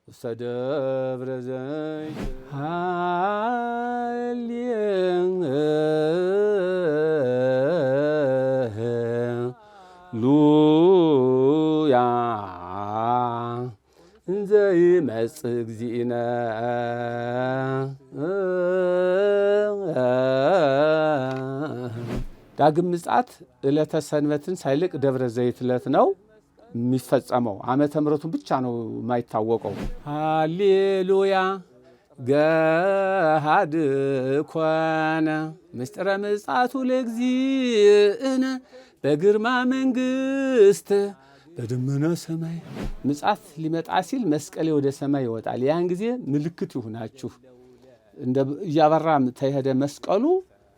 ውስተ ደብረ ዘይት ሃሌሉያ እንዘ ይመጽእ እግዚእነ። ዳግም ምጽአት ዕለተ ሰንበትን ሳይልቅ ደብረ ዘይት ዕለት ነው የሚፈጸመው። ዓመተ ምሕረቱን ብቻ ነው የማይታወቀው። ሃሌሉያ ገሃድ ኮነ ምስጢረ ምጽአቱ ለእግዚእነ በግርማ መንግስት በደመና ሰማይ። ምጽአት ሊመጣ ሲል መስቀሌ ወደ ሰማይ ይወጣል። ያን ጊዜ ምልክት ይሁናችሁ፣ እንደ እያበራ ተሄደ መስቀሉ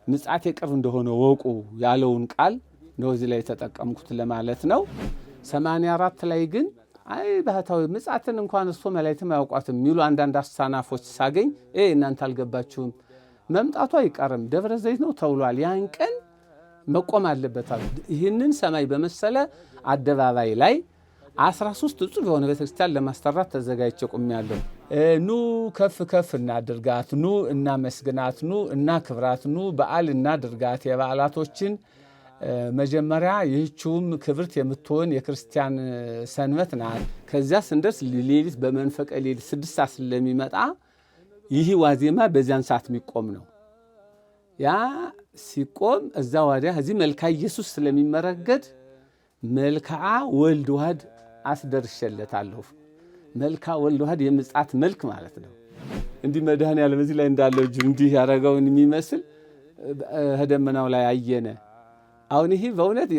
ምጽአት የቅርብ እንደሆነ ወቁ ያለውን ቃል ነው እዚህ ላይ የተጠቀምኩት ለማለት ነው። 84 ላይ ግን አይ ባህታዊ ምጽአትን እንኳን እሶ መላእክትም አያውቋትም የሚሉ አንዳንድ አሳናፎች ሳገኝ እናንተ አልገባችሁም፣ መምጣቱ አይቀርም ደብረ ዘይት ነው ተብሏል። ያን ቀን መቆም አለበት አሉ። ይህንን ሰማይ በመሰለ አደባባይ ላይ 13 እጹብ የሆነ ቤተክርስቲያን ለማሰራት ተዘጋጅቼ ቆሜያለሁ። ኑ ከፍ ከፍ እናድርጋት፣ ኑ እናመስግናት፣ ኑ እናክብራት፣ ኑ በዓል እናድርጋት። የበዓላቶችን መጀመሪያ ይህችውም ክብርት የምትሆን የክርስቲያን ሰንበት ናት። ከዚያ ስንደርስ ሌሊት በመንፈቀ ሌሊት 6 ሰዓት ስለሚመጣ ይህ ዋዜማ በዚያን ሰዓት የሚቆም ነው። ያ ሲቆም እዛ ዋዲያ እዚህ መልካ ኢየሱስ ስለሚመረገድ መልክዓ ወልድ ዋህድ አስደርሼለታለሁ። መልክዓ ወልድ ዋህድ የምጽአት መልክ ማለት ነው። እንዲህ መድኃኔዓለም እዚህ ላይ እንዳለው እጁ እንዲህ ያደረገውን የሚመስል ደመናው ላይ አየነ። አሁን ይሄ በእውነት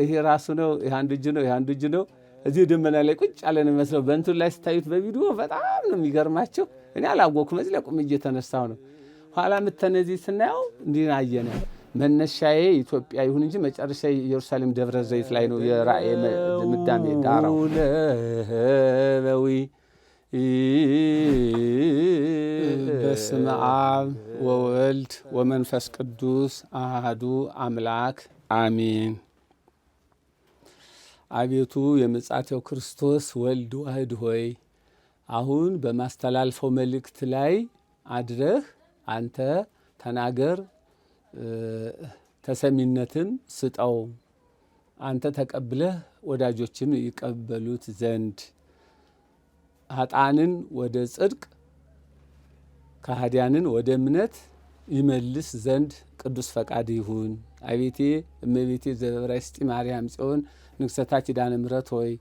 ይሄ ራሱ ነው፣ ይሄ አንዱ እጅ ነው፣ ይሄ አንዱ እጅ ነው። እዚህ ደመና ላይ ቁጭ ያለን መስለው በእንትኑ ላይ ስታዩት በቪዲዮ በጣም ነው የሚገርማቸው። እኔ አላወኩም። እዚህ ላይ ቁም እየተነሳሁ ነው። ኋላ ምተነዚህ ስናየው እንዲህ አየነ። መነሻዬ ኢትዮጵያ ይሁን እንጂ መጨረሻ ኢየሩሳሌም ደብረ ዘይት ላይ ነው የራእየ ድምዳሜ ዳራው። በስመ አብ ወወልድ ወመንፈስ ቅዱስ አሐዱ አምላክ አሚን። አቤቱ የምጽአቴው ክርስቶስ ወልድ ዋህድ ሆይ፣ አሁን በማስተላልፈው መልእክት ላይ አድረህ አንተ ተናገር፣ ተሰሚነትም ስጠው፣ አንተ ተቀብለህ ወዳጆችም ይቀበሉት ዘንድ፣ ኃጥአንን ወደ ጽድቅ ከሃዲያንን ወደ እምነት ይመልስ ዘንድ ቅዱስ ፈቃድ ይሁን። አቤቴ እመቤቴ ዘበዕብራይስጢ ማርያም ጽዮን ንግሠታ ኪዳነ ምሕረት ሆይ፣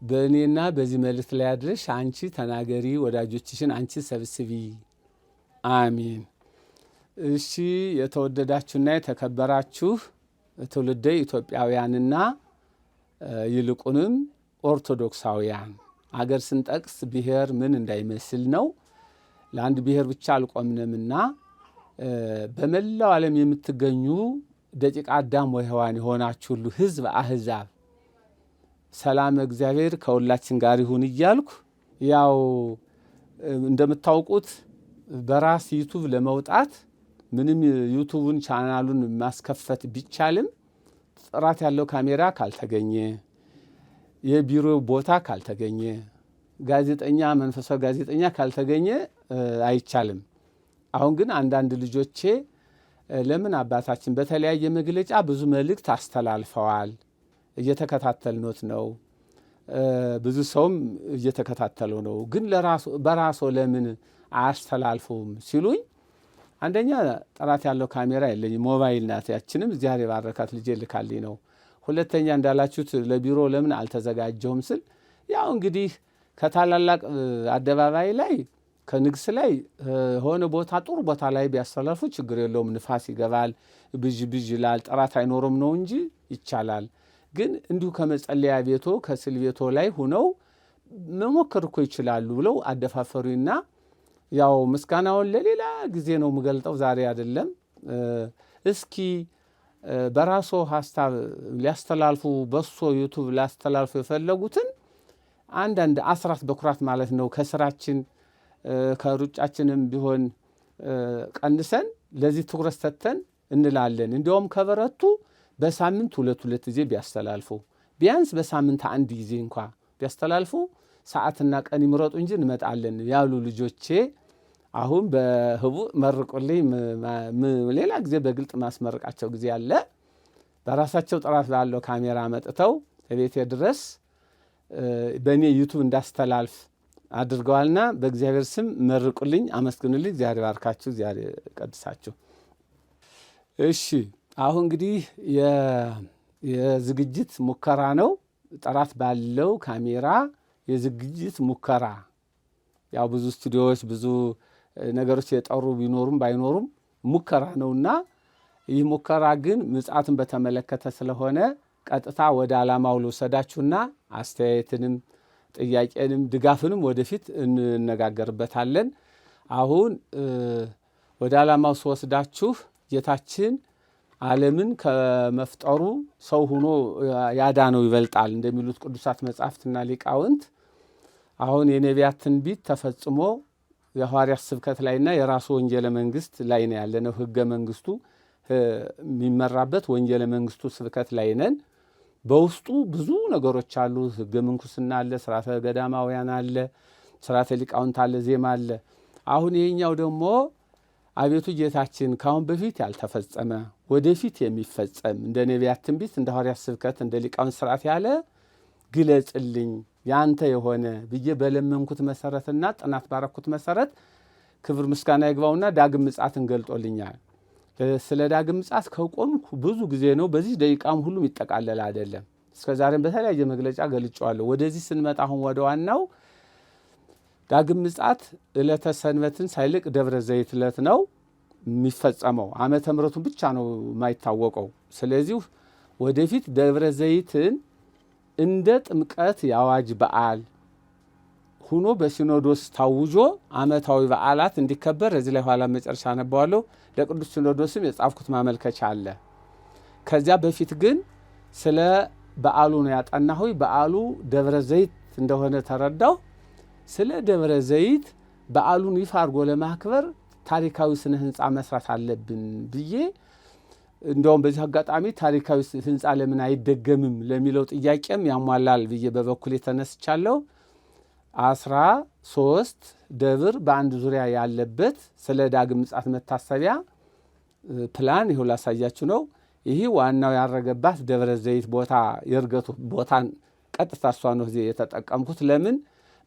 በእኔና በዚህ መልእክት ላይ አድረሽ አንቺ ተናገሪ፣ ወዳጆችሽን አንቺ ሰብስቢ። አሚን። እሺ፣ የተወደዳችሁና የተከበራችሁ ትውልደ ኢትዮጵያውያንና ይልቁንም ኦርቶዶክሳውያን፣ አገር ስንጠቅስ ብሔር ምን እንዳይመስል ነው። ለአንድ ብሔር ብቻ አልቆምንምና በመላው ዓለም የምትገኙ ደቂቀ አዳም ወሔዋን የሆናችሁ ሁሉ ሕዝብ አህዛብ፣ ሰላም እግዚአብሔር ከሁላችን ጋር ይሁን እያልኩ፣ ያው እንደምታውቁት በራስ YouTube ለመውጣት ምንም YouTube ኡን ቻናሉን ማስከፈት ቢቻልም ጥራት ያለው ካሜራ ካልተገኘ፣ የቢሮ ቦታ ካልተገኘ፣ ጋዜጠኛ መንፈሳዊ ጋዜጠኛ ካልተገኘ አይቻልም። አሁን ግን አንዳንድ ልጆቼ ለምን አባታችን በተለያየ መግለጫ ብዙ መልእክት አስተላልፈዋል፣ እየተከታተልኖት ነው፣ ብዙ ሰውም እየተከታተለው ነው። ግን በራሶ ለምን አያስተላልፉም ሲሉኝ፣ አንደኛ ጥራት ያለው ካሜራ የለኝም፣ ሞባይል ናት። ያችንም እግዚአብሔር የባረካት ልጄ ልካልኝ ነው። ሁለተኛ እንዳላችሁት ለቢሮ ለምን አልተዘጋጀሁም ስል፣ ያው እንግዲህ ከታላላቅ አደባባይ ላይ ከንግስ ላይ ሆነ ቦታ ጥሩ ቦታ ላይ ቢያስተላልፉ ችግር የለውም። ንፋስ ይገባል፣ ብዥ ብዥ ይላል፣ ጥራት አይኖርም ነው እንጂ ይቻላል። ግን እንዲሁ ከመጸለያ ቤቶ ከስዕል ቤቶ ላይ ሁነው መሞከር እኮ ይችላሉ ብለው አደፋፈሩኝና ያው ምስጋናውን ለሌላ ጊዜ ነው የምገልጠው፣ ዛሬ አይደለም። እስኪ በራሶ ሀሳብ ሊያስተላልፉ በሶ YouTube ሊያስተላልፉ የፈለጉትን አንዳንድ አስራት በኩራት ማለት ነው ከስራችን ከሩጫችንም ቢሆን ቀንሰን ለዚህ ትኩረት ሰጥተን እንላለን። እንዲያውም ከበረቱ በሳምንት ሁለት ሁለት ጊዜ ቢያስተላልፉ፣ ቢያንስ በሳምንት አንድ ጊዜ እንኳ ቢያስተላልፉ ሰዓትና ቀን ይምረጡ እንጂ እንመጣለን ያሉ ልጆቼ አሁን በህቡዕ መርቁልኝ። ሌላ ጊዜ በግልጥ ማስመርቃቸው ጊዜ አለ። በራሳቸው ጥራት ባለው ካሜራ መጥተው ቤቴ ድረስ በእኔ YouTube እንዳስተላልፍ አድርገዋልና በእግዚአብሔር ስም መርቁልኝ፣ አመስግኑልኝ። እግዚአብሔር ባርካችሁ፣ እግዚአብሔር ቀድሳችሁ። እሺ አሁን እንግዲህ የዝግጅት ሙከራ ነው። ጥራት ባለው ካሜራ የዝግጅት ሙከራ ያው ብዙ ስቱዲዮዎች ብዙ ነገሮች የጠሩ ቢኖሩም ባይኖሩም ሙከራ ነውና ይህ ሙከራ ግን ምጽአትን በተመለከተ ስለሆነ ቀጥታ ወደ ዓላማው ልውሰዳችሁና አስተያየትንም ጥያቄንም ድጋፍንም ወደፊት እንነጋገርበታለን። አሁን ወደ ዓላማው ስወስዳችሁ ጌታችን ዓለምን ከመፍጠሩ ሰው ሆኖ ያዳነው ይበልጣል እንደሚሉት ቅዱሳት መጻሕፍትና ሊቃውንት አሁን የነቢያት ትንቢት ተፈጽሞ የሐዋርያት ስብከት ላይና የራሱ ወንጌለ መንግስት ላይ ነው ያለነው። ሕገ መንግስቱ የሚመራበት ወንጌለ መንግስቱ ስብከት ላይ ነን። በውስጡ ብዙ ነገሮች አሉ። ሕገ ምንኩስና አለ፣ ስርዓተ ገዳማውያን አለ፣ ስርዓተ ሊቃውንት አለ፣ ዜማ አለ። አሁን ይሄኛው ደግሞ አቤቱ ጌታችን ካሁን በፊት ያልተፈጸመ ወደፊት የሚፈጸም እንደ ነቢያት ትንቢት፣ እንደ ሐዋርያት ስብከት፣ እንደ ሊቃውንት ስርዓት ያለ ግለጽልኝ ያንተ የሆነ ብዬ በለመንኩት መሰረትና ጥናት ባረኩት መሰረት ክብር ምስጋና ይግባውና ዳግም ምጽአትን ገልጦልኛል። ስለ ዳግም ምጽአት ከቆምኩ ብዙ ጊዜ ነው። በዚህ ደቂቃም ሁሉም ይጠቃለል አይደለም። እስከ ዛሬም በተለያየ መግለጫ ገልጬዋለሁ። ወደዚህ ስንመጣ አሁን ወደ ዋናው ዳግም ምጽአት ዕለተ ሰንበትን ሳይልቅ ደብረ ዘይት ዕለት ነው የሚፈጸመው። ዓመተ ምሕረቱን ብቻ ነው የማይታወቀው። ስለዚህ ወደፊት ደብረ ዘይትን እንደ ጥምቀት የአዋጅ በዓል ሁኖ በሲኖዶስ ታውጆ ዓመታዊ በዓላት እንዲከበር እዚህ ላይ ኋላ መጨረሻ አነባዋለሁ። ለቅዱስ ሲኖዶስም የጻፍኩት ማመልከቻ አለ። ከዚያ በፊት ግን ስለ በዓሉ ነው ያጠናሁ። በዓሉ ደብረ ዘይት እንደሆነ ተረዳሁ። ስለ ደብረ ዘይት በዓሉን ይፋ አድርጎ ለማክበር ታሪካዊ ስነ ህንፃ መስራት አለብን ብዬ እንደውም በዚህ አጋጣሚ ታሪካዊ ህንፃ ለምን አይደገምም ለሚለው ጥያቄም ያሟላል ብዬ በበኩል የተነስቻለሁ። 13 ደብር በአንድ ዙሪያ ያለበት ስለ ዳግም ምጽአት መታሰቢያ ፕላን ይኸው ላሳያችሁ ነው። ይህ ዋናው ያረገባት ደብረ ዘይት ቦታ የእርገቱ ቦታን ቀጥታ እሷ ነው እዚህ የተጠቀምኩት። ለምን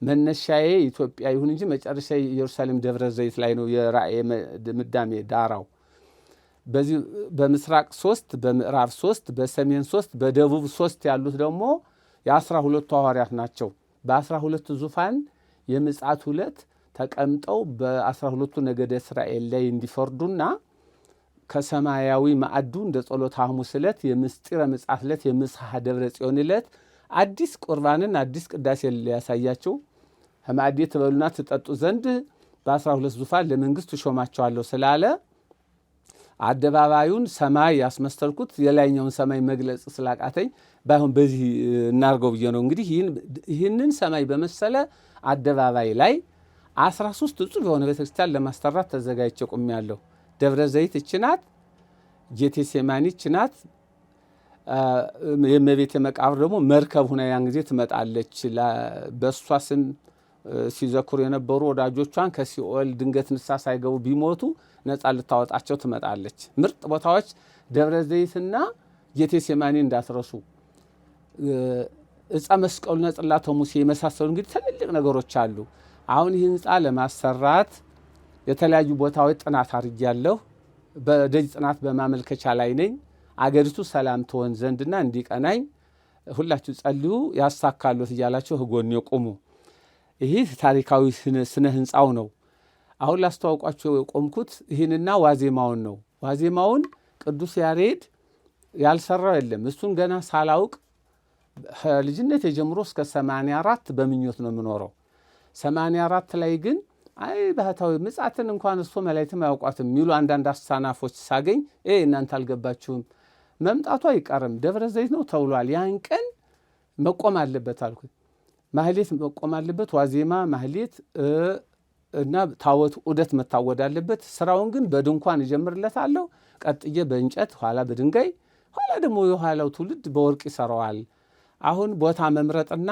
መነሻዬ ኢትዮጵያ ይሁን እንጂ መጨረሻ ኢየሩሳሌም ደብረ ዘይት ላይ ነው የራእየ ድምዳሜ ዳራው። በዚህ በምስራቅ 3፣ በምዕራብ 3፣ በሰሜን 3፣ በደቡብ 3 ያሉት ደግሞ የ12ቱ ሐዋርያት ናቸው። በ12 ዙፋን የምጽአት ዕለት ተቀምጠው በ12ቱ ነገደ እስራኤል ላይ እንዲፈርዱና ከሰማያዊ ማዕዱ እንደ ጸሎተ ሐሙስ ዕለት የምስጢረ ምጽአት ዕለት የምስሐ ደብረ ጽዮን ዕለት አዲስ ቁርባንን አዲስ ቅዳሴ ሊያሳያቸው ከማዕዴ ትበሉና ትጠጡ ዘንድ በ12 ዙፋን ለመንግስት ሾማቸዋለሁ ስላለ አደባባዩን ሰማይ ያስመሰልኩት የላይኛውን ሰማይ መግለጽ ስላቃተኝ ባይሆን በዚህ እናርገው ብዬ ነው። እንግዲህ ይህንን ሰማይ በመሰለ አደባባይ ላይ 13 እጹብ የሆነ ቤተክርስቲያን ለማሰራት ተዘጋጅቼ ቆሜያለሁ። ደብረ ዘይት ይህች ናት። ጌቴሴማኒ ይህች ናት። የእመቤቴ መቃብር ደግሞ መርከብ ሁና ያን ጊዜ ትመጣለች። በእሷ ስም ሲዘክሩ የነበሩ ወዳጆቿን ከሲኦል ድንገት ንስሐ ሳይገቡ ቢሞቱ ነፃ ልታወጣቸው ትመጣለች። ምርጥ ቦታዎች ደብረ ዘይትና ጌቴሴማኒ እንዳትረሱ፣ ዕፀ መስቀሉና ጽላተ ሙሴ የመሳሰሉ እንግዲህ ትልልቅ ነገሮች አሉ። አሁን ይህ ህንፃ ለማሰራት የተለያዩ ቦታዎች ጥናት አድርጊያለሁ። በደጅ ጥናት በማመልከቻ ላይ ነኝ። አገሪቱ ሰላም ትሆን ዘንድና እንዲቀናኝ ሁላችሁ ጸልዩ፣ ያሳካሉት እያላችሁ ጎኔ ቁሙ። ይህ ታሪካዊ ስነ ህንፃው ነው። አሁን ላስተዋውቋቸው የቆምኩት ይህንና ዋዜማውን ነው። ዋዜማውን ቅዱስ ያሬድ ያልሰራው የለም። እሱን ገና ሳላውቅ ከልጅነት የጀምሮ እስከ 84 በምኞት ነው የምኖረው። 84 ላይ ግን አይ ባህታዊ ምጽአትን እንኳን እሶ መላእክትም አያውቋትም የሚሉ አንዳንድ አሳናፎች ሳገኝ እናንተ አልገባችሁም፣ መምጣቱ አይቀርም ደብረ ዘይት ነው ተብሏል፣ ያን ቀን መቆም አለበት አልኩኝ። ማህሌት መቆም አለበት፣ ዋዜማ ማህሌት እና ታቦት ዑደት መታወድ አለበት። ስራውን ግን በድንኳን እጀምርለታለሁ፣ ቀጥዬ በእንጨት ኋላ በድንጋይ ኋላ ደግሞ የኋላው ትውልድ በወርቅ ይሰራዋል። አሁን ቦታ መምረጥና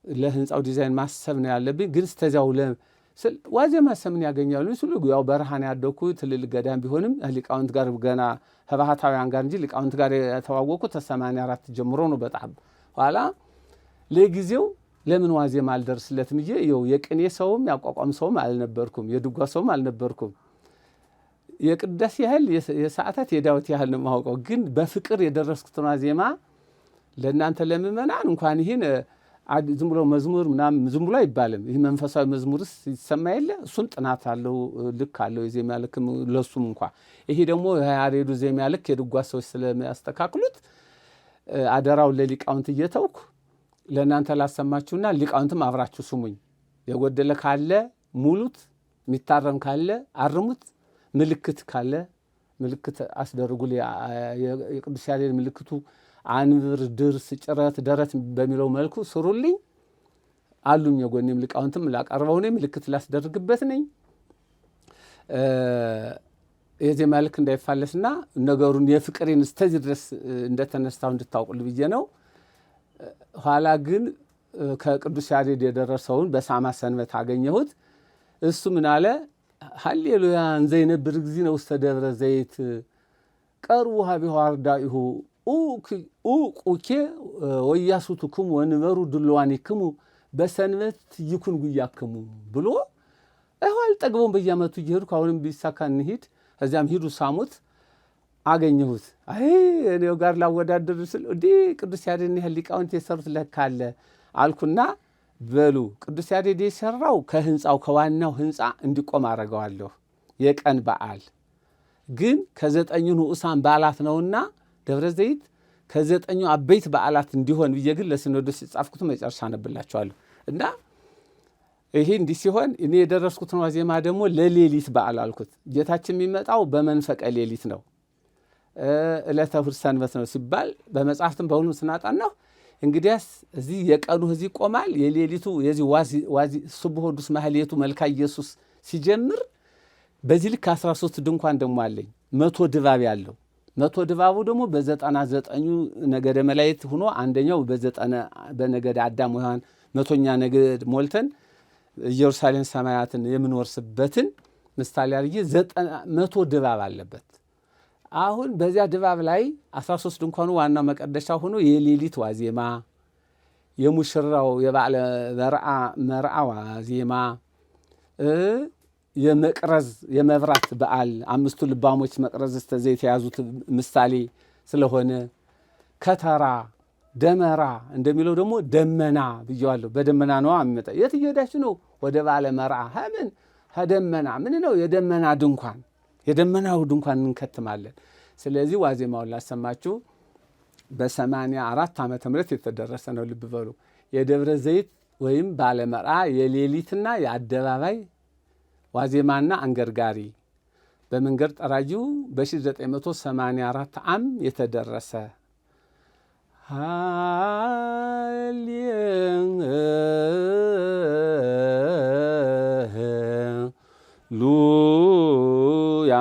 ለህንፃው ዲዛይን ማሰብ ነው ያለብኝ። ግን ስተዚያው ዋዜማ ሰምን ያገኛሉ ስሉ ያው በረሃን ያደኩ ትልልቅ ገዳም ቢሆንም ሊቃውንት ጋር ገና ህባህታውያን ጋር እንጂ ሊቃውንት ጋር የተዋወቅኩት ከ84 ጀምሮ ነው። በጣም ኋላ ለጊዜው ለምን ዋዜማ አልደርስለትም ብዬ ይኸው የቅኔ ሰውም ያቋቋም ሰውም አልነበርኩም፣ የድጓ ሰውም አልነበርኩም። የቅዳሴ ያህል የሰዓታት የዳዊት ያህል ነው የማውቀው። ግን በፍቅር የደረስኩትን ዋዜማ ለእናንተ ለምእመናን እንኳን ይህን ዝም ብሎ መዝሙር ምናምን ዝም ብሎ አይባልም። ይህ መንፈሳዊ መዝሙርስ ይሰማ የለ እሱም ጥናት አለው፣ ልክ አለው የዜማ ልክም ለሱም እንኳ ይሄ ደግሞ የያሬዱ ዜማ ልክ የድጓ ሰዎች ስለሚያስተካክሉት አደራውን ለሊቃውንት እየተውኩ ለእናንተ ላሰማችሁና ሊቃውንትም አብራችሁ ስሙኝ። የጎደለ ካለ ሙሉት፣ የሚታረም ካለ አርሙት፣ ምልክት ካለ ምልክት አስደርጉ። የቅዱስ ያሬድ ምልክቱ አንብር፣ ድርስ፣ ጭረት፣ ደረት በሚለው መልኩ ስሩልኝ አሉኝ። የጎኔም ሊቃውንትም ላቀርበው ነኝ፣ ምልክት ላስደርግበት ነኝ። የዜማ ልክ እንዳይፋለስና ነገሩን የፍቅሬን እስከዚህ ድረስ እንደተነሳሁ እንድታውቁል ብዬ ነው። ኋላ ግን ከቅዱስ ያሬድ የደረሰውን በሳማ ሰንበት አገኘሁት። እሱ ምን አለ? ሃሌሉያ እንዘ ይነብር እግዚእነ ውስተ ደብረ ዘይት ቀርቡ ሀቢሁ አርዳኢሁ ኡቁኬ ወያሱትክሙ ወንበሩ ድልዋኒክሙ በሰንበት ይኩን ጉያክሙ ብሎ ይኸው አልጠግበውም። በየዓመቱ እየሄድኩ አሁንም ቢሳካ እንሂድ፣ እዚያም ሂዱ ሳሙት አገኘሁት። አይ እኔው ጋር ላወዳደር ስል እንዲህ ቅዱስ ያሬድ ያህል ሊቃውንት የሰሩት ለካ አለ አልኩና፣ በሉ ቅዱስ ያሬድ የሰራው ከህንፃው ከዋናው ህንፃ እንዲቆም አደርገዋለሁ። የቀን በዓል ግን ከዘጠኙ ንዑሳን በዓላት ነውና ደብረ ዘይት ከዘጠኙ አበይት በዓላት እንዲሆን ብዬ ግን ለሲኖዶስ የጻፍኩት መጨረሻ አነብላችኋለሁ። እና ይሄ እንዲህ ሲሆን እኔ የደረስኩትን ዋዜማ ደግሞ ለሌሊት በዓል አልኩት። ጌታችን የሚመጣው በመንፈቀ ሌሊት ነው፣ ዕለተ እሑድ ሰንበት ነው ሲባል በመጽሐፍትም በሁሉም ስናጠናሁ እንግዲያስ እዚህ የቀኑ እዚህ ይቆማል፣ የሌሊቱ የዚህ ዋዚ ስቡሕ ቅዱስ ማህሌቱ መልካ ኢየሱስ ሲጀምር በዚህ ልክ 13 ድንኳን ደግሞ አለኝ 100 ድባብ ያለው 100 ድባቡ ደግሞ በ99ኙ ነገደ መላእክት ሆኖ አንደኛው በዘጠና በነገደ አዳም ወሔዋን 100ኛ ነገድ ሞልተን ኢየሩሳሌም ሰማያትን የምንወርስበትን ምሳሌ አድርጌ 100 ድባብ አለበት። አሁን በዚያ ድባብ ላይ 13 ድንኳኑ ዋናው መቀደሻ ሆኖ የሌሊት ዋዜማ፣ የሙሽራው የበዓለ መርዓ ዋዜማ፣ የመቅረዝ የመብራት በዓል አምስቱ ልባሞች መቅረዝ እስከዚያ የተያዙት ምሳሌ ስለሆነ ከተራ ደመራ እንደሚለው ደግሞ ደመና ብየዋለሁ። በደመና ነዋ የሚመጣ። የት እየሄዳችሁ ነው? ወደ በዓለ መርዓ። ምን ከደመና ምን ነው? የደመና ድንኳን፣ የደመናው ድንኳን እንከትማለን። ስለዚህ ዋዜማውን ላሰማችሁ። በ84 ዓመተ ምህረት የተደረሰ ነው። ልብ በሉ። የደብረ ዘይት ወይም ባለመርዓ የሌሊትና የአደባባይ ዋዜማና አንገርጋሪ በመንገድ ጠራጊው በ1984 ዓ.ም የተደረሰ ሃሌሉያ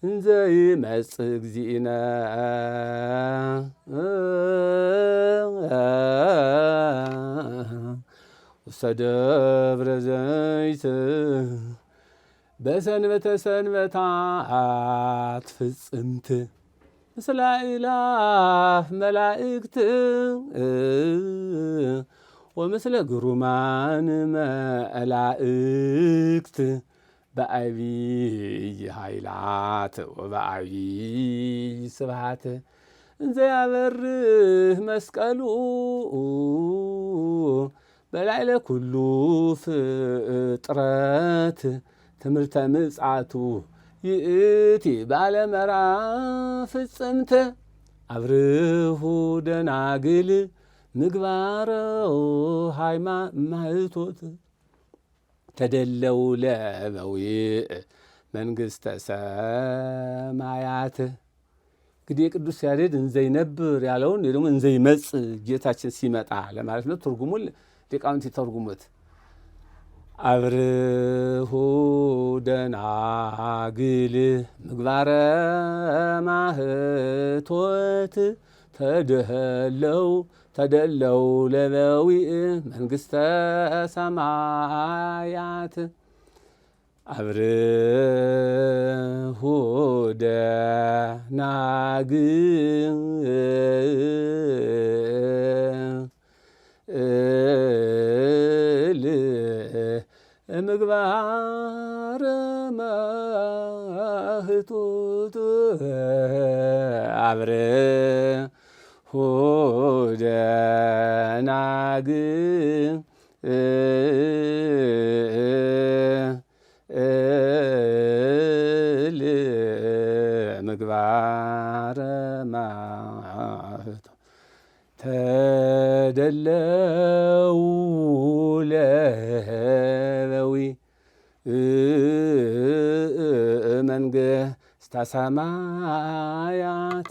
እንዘ ይመጽእ እግዚእነ ውስተ ደብረ ዘይት በሰንበተ ሰንበታት ፍጽምት ምስለ አእላፍ መላእክት ወምስለ ግሩማን መላእክት በዐቢይ ኃይላት ወበዐቢይ ስብሐት እንዘ ያበርህ መስቀሉ በላዕለ ኩሉ ፍጥረት ትምህርተ ምጽአቱ ይእቲ በዓለ መርዓ ፍጽምት አብርሁ ደናግል ምግባረ ማህቶት ተደለው ለበዊዕ መንግሥተ ሰማያት። እንግዲህ የቅዱስ ያሬድ እንዘይነብር ያለውን ደግሞ እንዘይመጽእ ጌታችን ሲመጣ ለማለት ነው። ትርጉሙን ሊቃውንት ይተርጉሙት። አብርሁ ደናግል ምግባረ ማህቶት ተደለው ተደለው ለበዊእ መንግሥተ ሰማያት አብርሁ ደናግል ምግባረ ማህቱት አብርሁ ደናግል ምግባረ ማህቶ ተደለው ለበዊ መንግሥተ ሰማያት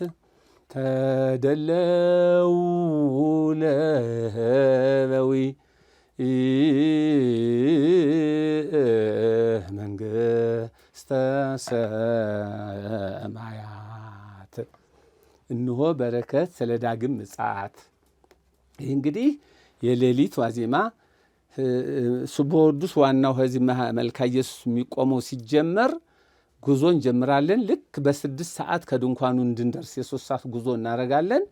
ተደለው ለበዊ መንግሥተ ሰማያት። እንሆ በረከት ስለ ዳግም ምጽአት። ይህ እንግዲህ የሌሊት ዋዜማ ስቡሕ ቅዱስ ዋናው ከዚህ መልካ ኢየሱስ የሚቆመው ሲጀመር ጉዞ እንጀምራለን። ልክ በ6 ሰዓት ከድንኳኑ እንድንደርስ የ3 ሰዓት ጉዞ እናደርጋለን።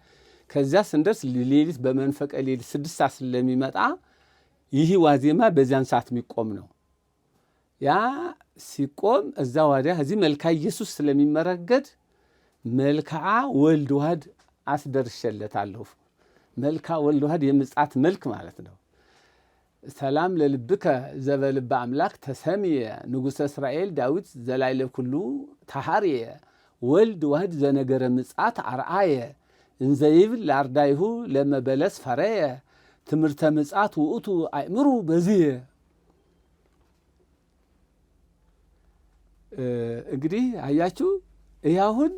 ከዚያ ስንደርስ ሌሊት በመንፈቀ ሌሊት 6 ሰዓት ስለሚመጣ ይህ ዋዜማ በዚያን ሰዓት የሚቆም ነው። ያ ሲቆም እዛ ዋዲያ እዚህ መልካ ኢየሱስ ስለሚመረገድ መልክዓ ወልድ ዋህድ አስደርሸለታለሁ። መልክዓ ወልድ ዋህድ የምጽአት መልክ ማለት ነው። ሰላም ለልብከ ዘበልበ አምላክ ተሰምየ ንጉሠ እስራኤል ዳዊት ዘላዕለ ኩሉ ተሐርየ ወልድ ዋህድ ዘነገረ ምጽአት አርአየ እንዘይብል ለአርዳይሁ ለመበለስ ፈረየ ትምህርተ ምጽአት ውእቱ አእምሩ በዚህ። እንግዲህ አያችሁ፣ ይህ አሁን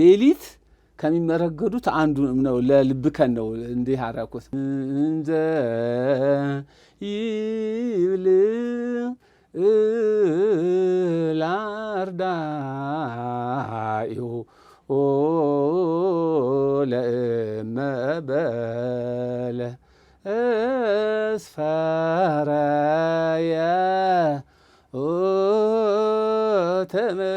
ሌሊት ከሚመረገዱት አንዱ ነው። ለልብከን ነው እንዲህ አደረኩት። እንዘ ይብል ላርዳኢሁ ለእመበለ እስፈረየ ትምህርተ ምጽአት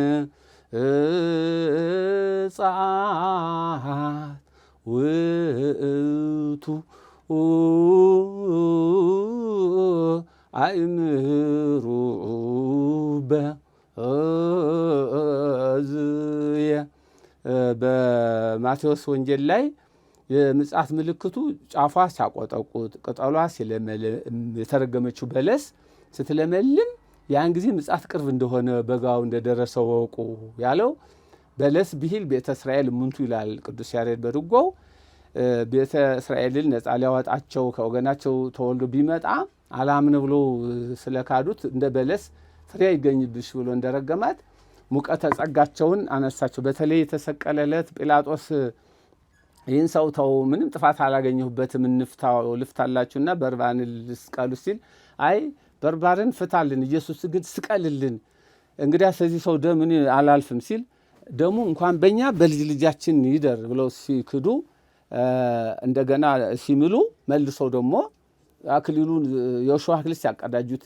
ውእቱ አእምሩ በዝየ። በማቴዎስ ወንጌል ላይ የምጽአት ምልክቱ ጫፏ ሲያቆጠቁጥ ቅጠሏ ሲለመልም የተረገመችው በለስ ስትለመልም ያን ጊዜ ምጽአት ቅርብ እንደሆነ በጋው እንደደረሰ ወቁ ያለው። በለስ ብሂል ቤተ እስራኤል ምንቱ ይላል ቅዱስ ያሬድ በድጓው። ቤተ እስራኤልን ነጻ ሊያወጣቸው ከወገናቸው ተወልዶ ቢመጣ አላምን ብሎ ስለካዱት እንደ በለስ ፍሬ አይገኝብሽ ብሎ እንደረገማት ሙቀተ ጸጋቸውን አነሳቸው። በተለይ የተሰቀለለት ጲላጦስ ይህን ሰው ተው፣ ምንም ጥፋት አላገኘሁበትም፣ እንፍታው ልፍታላችሁና በርባን ልስቀሉ ሲል፣ አይ በርባርን ፍታልን፣ ኢየሱስ ግን ስቀልልን፣ እንግዲያ ስለዚህ ሰው ደም እኔ አላልፍም ሲል፣ ደሙ እንኳን በእኛ በልጅ ልጃችን ይደር ብለው ሲክዱ፣ እንደገና ሲምሉ መልሰው ደግሞ አክሊሉን የእሾህ አክሊል ሲያቀዳጁት፣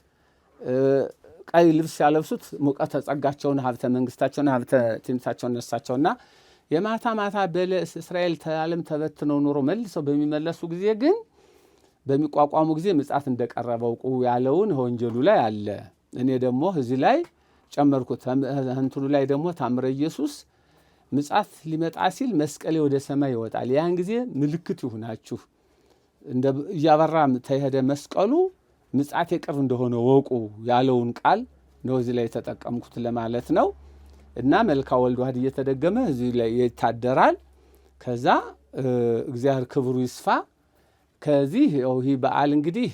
ቀይ ልብስ ሲያለብሱት ሙቀተ ጸጋቸውን፣ ሀብተ መንግስታቸውን፣ ሀብተ ትንሳቸውን ነሳቸውና የማታ ማታ በለስ እስራኤል ዓለም ተበትነው ኖሮ መልሰው በሚመለሱ ጊዜ ግን በሚቋቋሙ ጊዜ ምጽአት እንደቀረበ እውቁ ያለውን ወንጀሉ ላይ አለ። እኔ ደግሞ እዚህ ላይ ጨመርኩት። እንትኑ ላይ ደግሞ ታምረ ኢየሱስ ምጽአት ሊመጣ ሲል መስቀሌ ወደ ሰማይ ይወጣል። ያን ጊዜ ምልክት ይሁናችሁ፣ እያበራ ተሄደ መስቀሉ ምጽአት የቅርብ እንደሆነ ወቁ ያለውን ቃል ነው እዚህ ላይ የተጠቀምኩት ለማለት ነው። እና መልካ ወልድ ዋህድ እየተደገመ እዚህ ላይ ይታደራል። ከዛ እግዚአብሔር ክብሩ ይስፋ። ከዚህ ይህ በዓል እንግዲህ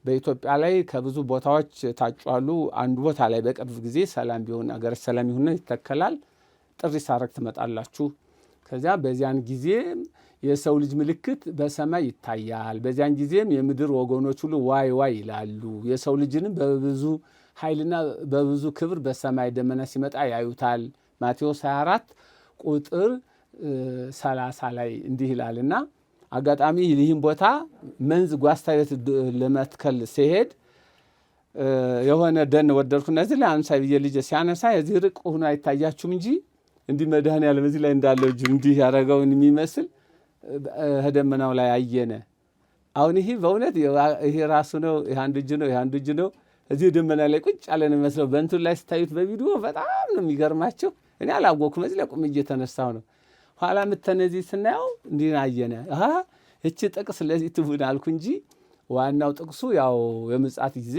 በኢትዮጵያ ላይ ከብዙ ቦታዎች ታጯሉ። አንዱ ቦታ ላይ በቅርብ ጊዜ ሰላም ቢሆን አገር ሰላም ይሁን ይተከላል። ጥሪ ሳረግ ትመጣላችሁ። ከዚያ በዚያን ጊዜም የሰው ልጅ ምልክት በሰማይ ይታያል። በዚያን ጊዜም የምድር ወገኖች ሁሉ ዋይ ዋይ ይላሉ። የሰው ልጅንም በብዙ ኃይልና በብዙ ክብር በሰማይ ደመና ሲመጣ ያዩታል። ማቴዎስ 24 ቁጥር 30 ላይ እንዲህ ይላልና አጋጣሚ ይህን ቦታ መንዝ ጓስታ ቤት ለመትከል ሲሄድ የሆነ ደን ወደድኩ። እነዚህ ላይ አንሳ ብዬ ልጄ ሲያነሳ የዚህ ርቅ ሆኖ አይታያችሁም እንጂ እንዲህ መድኃኔዓለም እዚህ ላይ እንዳለው እጁ እንዲህ ያደረገውን የሚመስል ደመናው ላይ አየነ። አሁን ይሄ በእውነት ይሄ ራሱ ነው፣ ይሄ አንዱ እጅ ነው፣ ይሄ አንዱ እጅ ነው። እዚህ ደመና ላይ ቁጭ ያለ ነው የሚመስለው። በእንትኑ ላይ ስታዩት በቪዲዮ በጣም ነው የሚገርማቸው። እኔ አላወኩም። እዚህ ላይ ቁም እየተነሳሁ ነው። ኋላ ምተነዚህ ስናየው እንዲህ አየነ። እቺ ጥቅስ ለዚህ ትሁን አልኩ እንጂ ዋናው ጥቅሱ ያው የምጽአት ጊዜ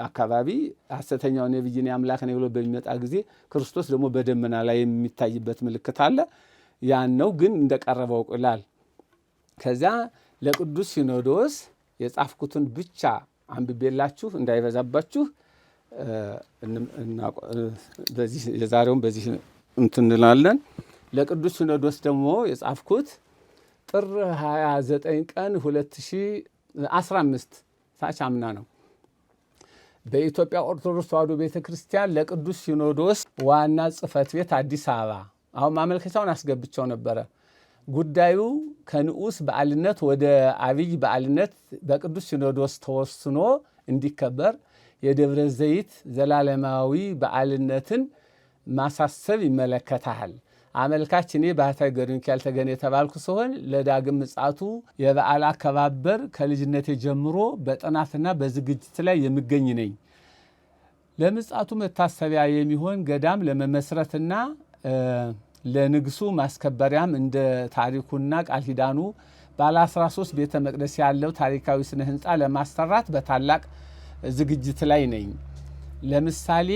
አካባቢ ሐሰተኛው ነቢይ እኔ አምላክ ነኝ ብሎ በሚመጣ ጊዜ ክርስቶስ ደግሞ በደመና ላይ የሚታይበት ምልክት አለ። ያን ነው ግን እንደቀረበው ይላል። ከዚያ ለቅዱስ ሲኖዶስ የጻፍኩትን ብቻ አንብቤላችሁ እንዳይበዛባችሁ በዚህ የዛሬውን በዚህ እንትን እንላለን። ለቅዱስ ሲኖዶስ ደግሞ የጻፍኩት ጥር 29 ቀን 2015 ታች አምና ነው። በኢትዮጵያ ኦርቶዶክስ ተዋሕዶ ቤተ ክርስቲያን ለቅዱስ ሲኖዶስ ዋና ጽሕፈት ቤት አዲስ አበባ። አሁን ማመልከቻውን አስገብቸው ነበረ። ጉዳዩ ከንዑስ በዓልነት ወደ አብይ በዓልነት በቅዱስ ሲኖዶስ ተወስኖ እንዲከበር የደብረ ዘይት ዘላለማዊ በዓልነትን ማሳሰብ ይመለከታል። አመልካች እኔ ባህታዊ ገብረ ሚካኤል ተገኔ የተባልኩ ሲሆን ለዳግም ምጽአቱ የበዓል አከባበር ከልጅነቴ ጀምሮ በጥናትና በዝግጅት ላይ የምገኝ ነኝ። ለምጽአቱ መታሰቢያ የሚሆን ገዳም ለመመስረትና ለንግሱ ማስከበሪያም እንደ ታሪኩና ቃል ኪዳኑ ባለ 13 ቤተ መቅደስ ያለው ታሪካዊ ስነ ህንፃ ለማሰራት በታላቅ ዝግጅት ላይ ነኝ። ለምሳሌ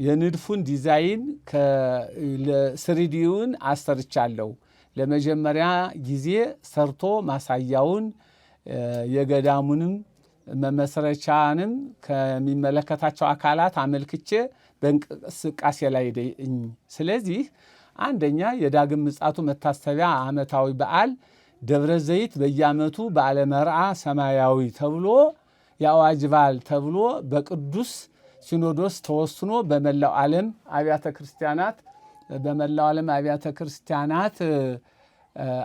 የንድፉን ዲዛይን 3D ውን አሰርቻለሁ። ለመጀመሪያ ጊዜ ሰርቶ ማሳያውን የገዳሙንም መመስረቻንም ከሚመለከታቸው አካላት አመልክቼ በእንቅስቃሴ ላይ ነኝ። ስለዚህ አንደኛ የዳግም ምጽአቱ መታሰቢያ ዓመታዊ በዓል ደብረ ዘይት በየዓመቱ በዓለ መርዓ ሰማያዊ ተብሎ የአዋጅ በዓል ተብሎ በቅዱስ ሲኖዶስ ተወስኖ በመላው ዓለም አብያተ ክርስቲያናት በመላው ዓለም አብያተ ክርስቲያናት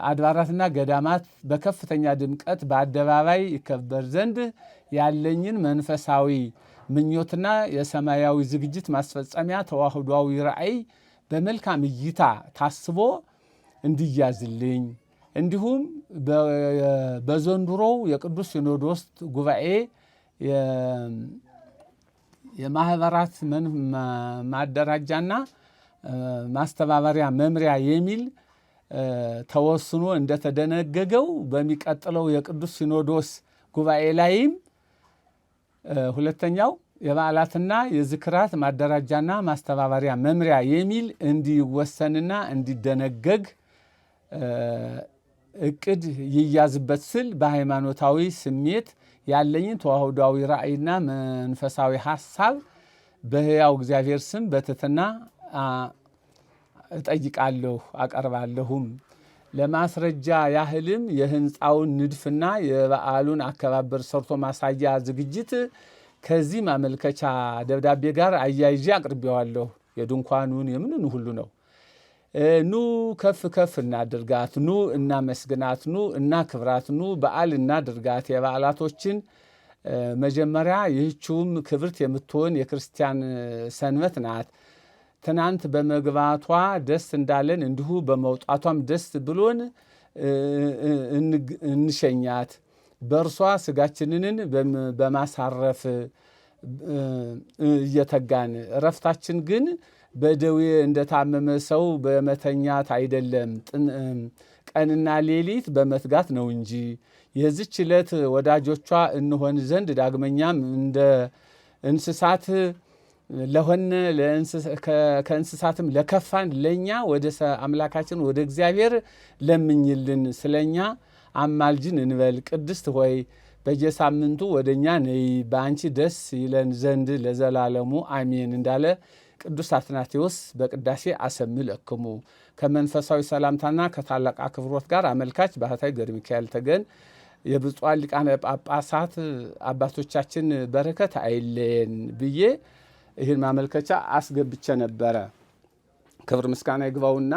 አድባራትና ገዳማት በከፍተኛ ድምቀት በአደባባይ ይከበር ዘንድ ያለኝን መንፈሳዊ ምኞትና የሰማያዊ ዝግጅት ማስፈጸሚያ ተዋህዷዊ ራእይ በመልካም እይታ ታስቦ እንዲያዝልኝ፣ እንዲሁም በዘንድሮው የቅዱስ ሲኖዶስ ጉባኤ የማህበራት ማደራጃና ማስተባበሪያ መምሪያ የሚል ተወስኖ እንደተደነገገው በሚቀጥለው የቅዱስ ሲኖዶስ ጉባኤ ላይም ሁለተኛው የበዓላትና የዝክራት ማደራጃና ማስተባበሪያ መምሪያ የሚል እንዲወሰንና እንዲደነገግ እቅድ ይያዝበት ስል በሃይማኖታዊ ስሜት ያለኝን ተዋህዷዊ ራእይና መንፈሳዊ ሐሳብ በሕያው እግዚአብሔር ስም በትህትና እጠይቃለሁ አቀርባለሁም። ለማስረጃ ያህልም የህንፃውን ንድፍና የበዓሉን አከባበር ሰርቶ ማሳያ ዝግጅት ከዚህ ማመልከቻ ደብዳቤ ጋር አያይዤ አቅርቤዋለሁ። የድንኳኑን የምንን ሁሉ ነው። ኑ ከፍ ከፍ እናድርጋት፣ ኑ እናመስግናት፣ ኑ እናክብራት፣ ኑ በዓል እናድርጋት። የበዓላቶችን መጀመሪያ ይህችውም ክብርት የምትሆን የክርስቲያን ሰንበት ናት። ትናንት በመግባቷ ደስ እንዳለን እንዲሁ በመውጣቷም ደስ ብሎን እንሸኛት። በእርሷ ስጋችንን በማሳረፍ እየተጋን እረፍታችን ግን በደዌ እንደታመመ ሰው በመተኛት አይደለም፣ ቀንና ሌሊት በመትጋት ነው እንጂ። የዚች ዕለት ወዳጆቿ እንሆን ዘንድ ዳግመኛም እንደ እንስሳት ለሆነ ከእንስሳትም ለከፋን ለእኛ ወደ አምላካችን ወደ እግዚአብሔር ለምኝልን፣ ስለኛ አማልጅን እንበል። ቅድስት ሆይ በየሳምንቱ ወደ እኛ ነይ፣ በአንቺ ደስ ይለን ዘንድ ለዘላለሙ አሜን እንዳለ ቅዱስ አትናቴዎስ በቅዳሴ አሰምለክሙ። ከመንፈሳዊ ሰላምታና ከታላቅ አክብሮት ጋር አመልካች ባህታዊ ገብረ ሚካኤል ተገን። የብፁዓን ሊቃነ ጳጳሳት አባቶቻችን በረከት አይለየን ብዬ ይህን ማመልከቻ አስገብቼ ነበረ። ክብር ምስጋና ይግባውና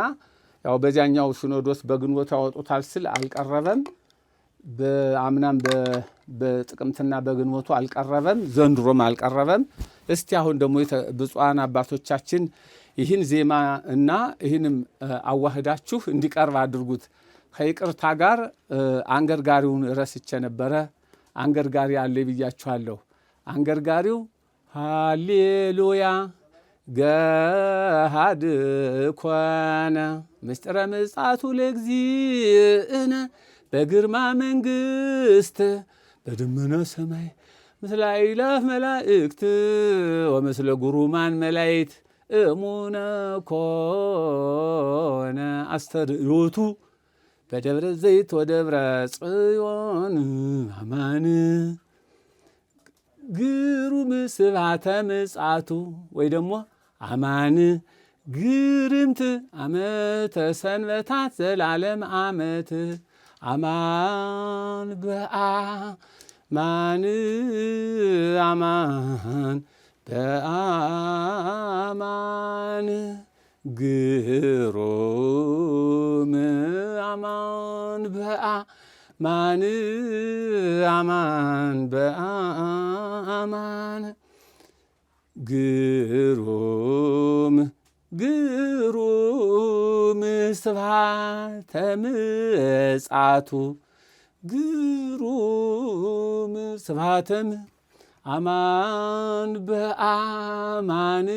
ያው በዚያኛው ሲኖዶስ በግንቦት ያወጡታል ስል አልቀረበም። በአምናም በጥቅምትና በግንቦቱ አልቀረበም፣ ዘንድሮም አልቀረበም። እስቲ አሁን ደግሞ ብፁዓን አባቶቻችን ይህን ዜማ እና ይህንም አዋህዳችሁ እንዲቀርብ አድርጉት። ከይቅርታ ጋር አንገርጋሪውን ረስቼ ነበረ። አንገርጋሪ አለ ብያችኋለሁ። አንገርጋሪው ሃሌሉያ ገሃድ ኮነ ምስጢረ ምጽአቱ ለእግዚእነ በግርማ መንግስት በደመና ሰማይ ምስለ አእላፍ መላእክት ወምስለ ጉሩማን መላእክት እሙነ ኮነ አስተርእዮቱ በደብረ ዘይት ወደብረ ጽዮን አማን ግሩም ስብሐተ ምጽአቱ ወይ ደግሞ አማን ግርምት ዓመተ ሰንበታት ዘላለም ዓመት አማን በአማን አማን በአማን ግሩም አማን በአማን አማን በአማን ግሩም ግሩም ስብሐተ ምጽአቱ ግሩም ስብሐተ አማን በአማን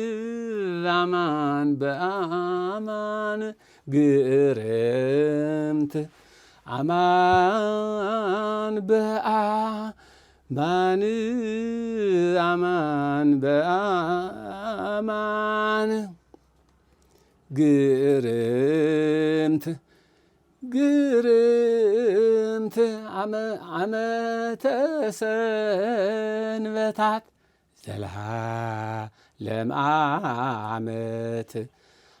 አማን በአማን ግርምት አማን በአማን አማን በአማን ግርምት ግርምት ዓመተ ሰንበታት ዘላለም ዓመት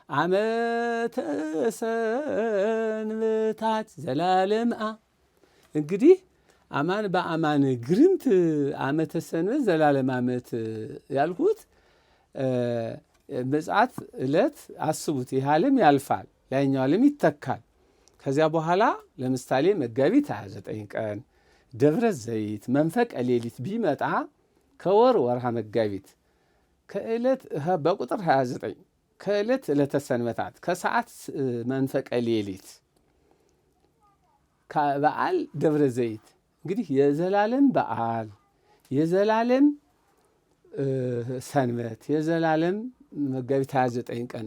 ዓመተ ሰንበታት ዘላለም እንግዲህ አማን በአማን ግርምት ዓመተ ሰንበት ዘላለም ዓመት ያልኩት ምጽአት ዕለት አስቡት። ይህ ዓለም ያልፋል፣ ላይኛው ዓለም ይተካል። ከዚያ በኋላ ለምሳሌ መጋቢት 29 ቀን ደብረ ዘይት መንፈቀ ሌሊት ቢመጣ ከወር ወርሃ መጋቢት ከዕለት በቁጥር 29 ከዕለት ዕለተ ሰንበታት ከሰዓት መንፈቀ ሌሊት በዓል ደብረ ዘይት እንግዲህ የዘላለም በዓል የዘላለም ሰንበት የዘላለም መጋቢት 29 ቀን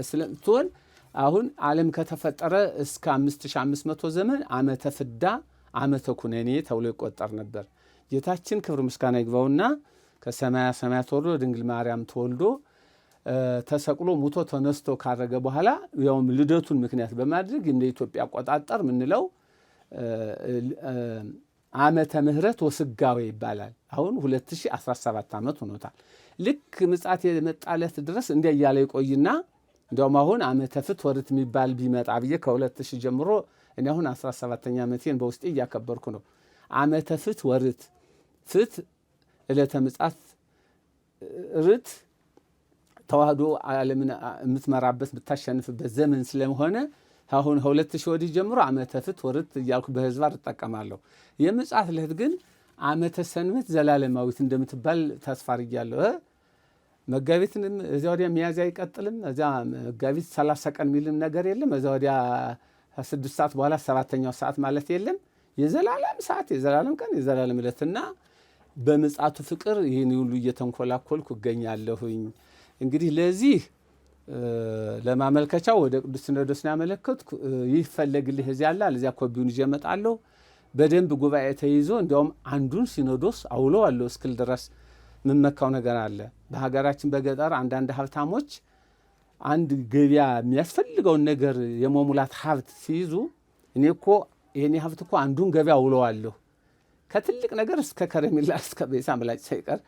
ስለምትሆን አሁን ዓለም ከተፈጠረ እስከ 5500 ዘመን ዓመተ ፍዳ ዓመተ ኩነኔ ተብሎ ይቆጠር ነበር። ጌታችን ክብር ምስጋና ይግባውና ከሰማያ ሰማያት ወርዶ ድንግል ማርያም ተወልዶ ተሰቅሎ ሙቶ ተነስቶ ካረገ በኋላ ያውም ልደቱን ምክንያት በማድረግ እንደ ኢትዮጵያ አቆጣጠር ምንለው ዓመተ ምሕረት ወስጋዌ ይባላል። አሁን 2017 ዓመት ሆኖታል። ልክ ምጽአት የመጣለት ድረስ እንዲያ እያለ ይቆይና እንዲያውም አሁን ዓመተ ፍት ወርት የሚባል ቢመጣ ብዬ ከ2000 ጀምሮ እኔ አሁን 17ኛ ዓመቴን በውስጤ እያከበርኩ ነው። ዓመተ ፍት ወርት ፍት ዕለተ ምጽአት ርት ተዋህዶ ዓለምን የምትመራበት የምታሸንፍበት ዘመን ስለሆነ አሁን 2000 ወዲህ ጀምሮ ዓመተ ፍት ወርት እያልኩ በህዝባር እጠቀማለሁ። የምጽአት ዕለት ግን ዓመተ ሰንበት ዘላለማዊት እንደምትባል ተስፋ አድርጊያለሁ። መጋቢትንም እዚያ ወዲያ ሚያዝያ አይቀጥልም። እዚያ መጋቢት 30 ቀን የሚልም ነገር የለም። እዚያ ወዲያ 6 ሰዓት በኋላ ሰባተኛው ሰዓት ማለት የለም። የዘላለም ሰዓት፣ የዘላለም ቀን፣ የዘላለም ዕለትና በምጽአቱ ፍቅር ይህን ሁሉ እየተንኮላኮልኩ እገኛለሁኝ። እንግዲህ ለዚህ ለማመልከቻው ወደ ቅዱስ ሲኖዶስ ነው ያመለከትኩ። ይፈለግልህ እዚያ አለ አለዚያ ኮፒውን ይዤ እመጣለሁ። በደንብ ጉባኤ ተይዞ እንዲያውም አንዱን ሲኖዶስ አውለዋለሁ እስክል ድረስ የምመካው ነገር አለ። በሀገራችን በገጠር አንዳንድ ሀብታሞች አንድ ገበያ የሚያስፈልገውን ነገር የመሙላት ሀብት ሲይዙ እኔ እኮ የኔ ሀብት እኮ አንዱን ገበያ አውለዋለሁ ከትልቅ ነገር እስከ ከረሜላ እስከ ቤሳ ምላጭ ሳይቀር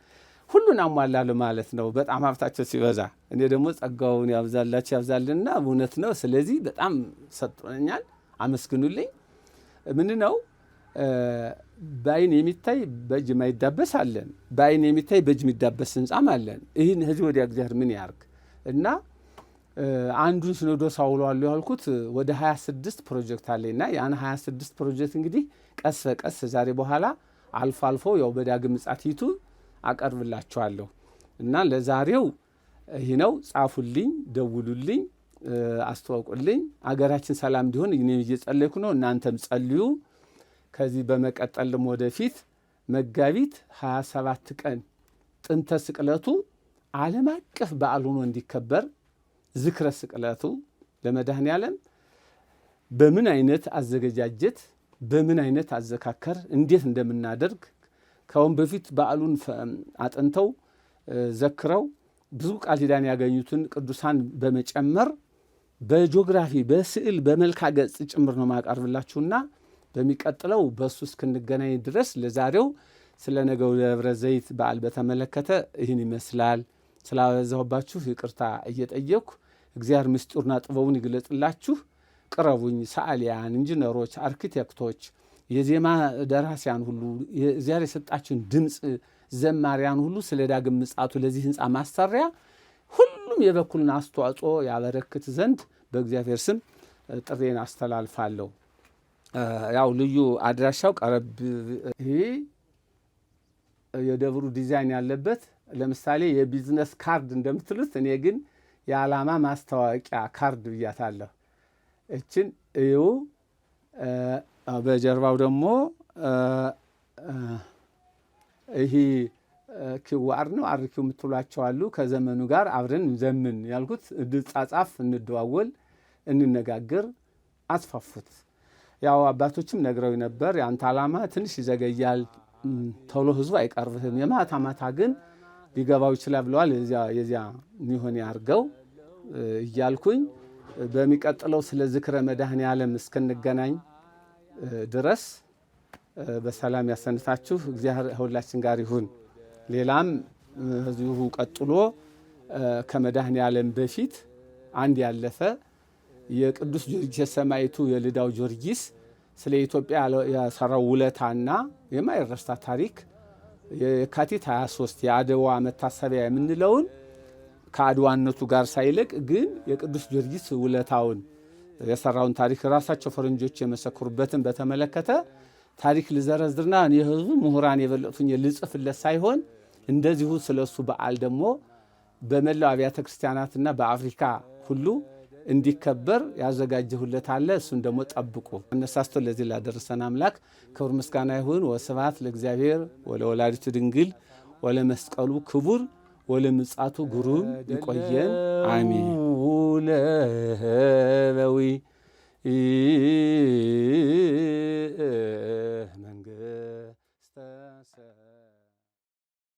ሁሉን አሟላለሁ ማለት ነው። በጣም ሀብታቸው ሲበዛ እኔ ደግሞ ጸጋውን ያብዛላቸው ያብዛልና እውነት ነው። ስለዚህ በጣም ሰጥቶኛል፣ አመስግኑልኝ። ምን ነው በአይን የሚታይ በእጅ የማይዳበስ አለን፣ በአይን የሚታይ በእጅ የሚዳበስ ህንጻም አለን። ይህን ህዚህ ወዲያ እግዚአብሔር ምን ያርግ እና አንዱን ሲኖዶስ አውለዋለሁ ያልኩት ወደ 26 ፕሮጀክት አለኝና ያን 26 ፕሮጀክት እንግዲህ ቀስ በቀስ ዛሬ በኋላ አልፎ አልፎ ያው በዳግም ምጽአት YouTube አቀርብላችኋለሁ እና ለዛሬው ይህ ነው። ጻፉልኝ፣ ደውሉልኝ፣ አስተዋውቁልኝ። አገራችን ሰላም እንዲሆን እኔም እየጸለይኩ ነው፣ እናንተም ጸልዩ። ከዚህ በመቀጠል ደግሞ ወደፊት መጋቢት 27 ቀን ጥንተ ስቅለቱ ዓለም አቀፍ በዓል ሆኖ እንዲከበር ዝክረ ስቅለቱ ለመድኃኔ ዓለም በምን አይነት አዘገጃጀት በምን አይነት አዘካከር እንዴት እንደምናደርግ ከአሁን በፊት በዓሉን አጥንተው ዘክረው ብዙ ቃል ኪዳን ያገኙትን ቅዱሳን በመጨመር በጂኦግራፊ በስዕል በመልካ ገጽ ጭምር ነው ማቀርብላችሁና በሚቀጥለው በእሱ እስክንገናኝ ድረስ ለዛሬው ስለ ነገው ደብረ ዘይት በዓል በተመለከተ ይህን ይመስላል። ስላበዛሁባችሁ ይቅርታ እየጠየቅኩ እግዚአብሔር ምስጢሩና ጥበቡን ይግለጽላችሁ። ቅረቡኝ። ሰዓሊያን፣ ኢንጂነሮች፣ አርኪቴክቶች፣ የዜማ ደራሲያን ሁሉ እግዚአብሔር የሰጣችሁን ድምፅ ዘማሪያን ሁሉ ስለ ዳግም ምጽአቱ ለዚህ ህንፃ ማሰሪያ ሁሉም የበኩልን አስተዋጽኦ ያበረክት ዘንድ በእግዚአብሔር ስም ጥሬን አስተላልፋለሁ። ያው ልዩ አድራሻው ቀረብ ይሄ የደብሩ ዲዛይን ያለበት ለምሳሌ የ business card እንደምትሉት እኔ ግን የዓላማ ማስታወቂያ ካርድ ብያታለሁ። እችን እዩ። በጀርባው ደግሞ ይሄ QR ነው አርኪው የምትሏቸው አሉ። ከዘመኑ ጋር አብረን እንዘምን ያልኩት እንጻጻፍ፣ እንደዋወል፣ እንነጋገር፣ አስፋፉት። ያው አባቶችም ነግረው ነበር። የአንተ ዓላማ ትንሽ ይዘገያል፣ ቶሎ ህዝቡ አይቀርብህም፣ የማታ ማታ ግን ሊገባው ይችላል ብለዋል። የዚያ የሚሆን ያርገው እያልኩኝ በሚቀጥለው ስለ ዝክረ መድኃኔ ዓለም እስክንገናኝ ድረስ በሰላም ያሰንታችሁ። እግዚአብሔር ሁላችን ጋር ይሁን። ሌላም እዚሁ ቀጥሎ ከመድኃኔ ዓለም በፊት አንድ ያለፈ የቅዱስ ጊዮርጊስ የሰማዕቱ የልዳው ጊዮርጊስ ስለ ኢትዮጵያ የሰራው ውለታና የማይረሳ ታሪክ የካቲት 23 የአድዋ መታሰቢያ የምንለውን ከአድዋነቱ ጋር ሳይለቅ ግን የቅዱስ ጊዮርጊስ ውለታውን የሰራውን ታሪክ ራሳቸው ፈረንጆች የመሰክሩበትን በተመለከተ ታሪክ ልዘረዝርና የህዝቡ ምሁራን የበለጡኝ ልጽፍለት ሳይሆን እንደዚሁ ስለሱ በዓል ደግሞ በመላው አብያተ ክርስቲያናትና በአፍሪካ ሁሉ እንዲከበር ያዘጋጀሁለት አለ። እሱን ደግሞ ጠብቁ። አነሳስቶ ለዚህ ላደረሰን አምላክ ክብር ምስጋና ይሁን። ወስብሐት ለእግዚአብሔር ወለወላዲቱ ድንግል ወለመስቀሉ ክቡር ወለምጻቱ ግሩም። ይቆየን። አሜን። ለበዊ